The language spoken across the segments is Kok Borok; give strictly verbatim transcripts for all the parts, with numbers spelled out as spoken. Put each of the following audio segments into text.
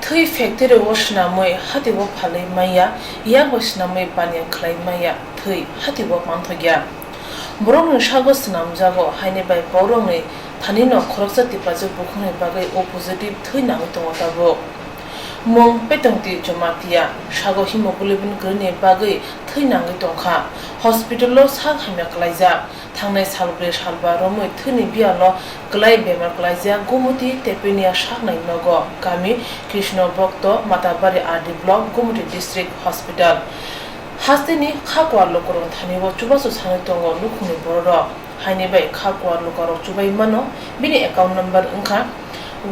Thwi factory o swnamwi hati o phalwi manya, yak bai swnamwi baniya khlai manya, thwi hati o manthokya. Borokni sago swnamjago, haini bai borokni thanino khoroksa tipajak bukhukni bagwi o positive thwi nangwi tongo tabuk. Mung Petongti Jamatia, sago hemoglobin kwrwini bagwi thwi nangwi tongkha. Hospital o sak hamya klaijak. Thangnai salbrwi salba romwi thwini biyalo kwlai bemar klaijak Gumuti Tepenia saknai nogo kami Krishna Bhakta Matabari R D Block Gumuti District Hospital. Hasteni kha kuar lukurok thani o chubachu sanwi tongo nukhungni bororok. Haini bai kha kuar lukurok chubai mano, bini account number wngkha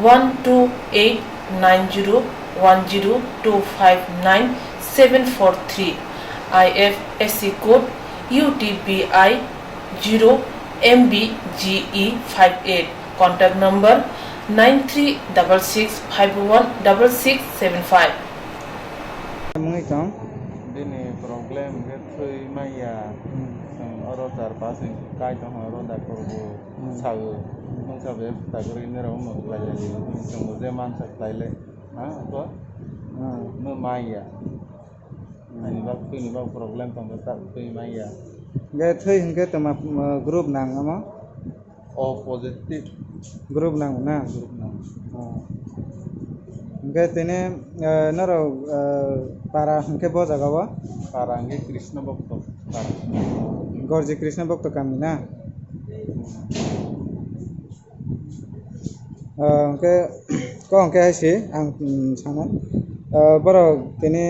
one two eight nine zero one zero two five nine seven four three, I F S C code U T B I zero M B G E five eight, contact number nine three double six five one double six seven five. Mungwi tong? Bini problem khe thwi manya. Hmm. Chwng oro char pas kai tong oro doctor bo Hmm. sago. Hmm. Mungsa be doctor ini rok mo khlai ya. Chwng je mansa khlai le. Ha, to? Hmm. No manya. Hmm. Ani bak thwini bak problem tong ta thwi manya. Ge thwi hingke toma, uh, group nang amo? O positive. Group nang na? Group nang. Oh. Hingke tini, eh, norok, eh, para hingke bo jaga o? Para hingke Krishna Bhakta para. Gorji Krishna Bhakta kami na? Eh, hingke, ko hingke hai se ang, mm, sana. Eh, borok tini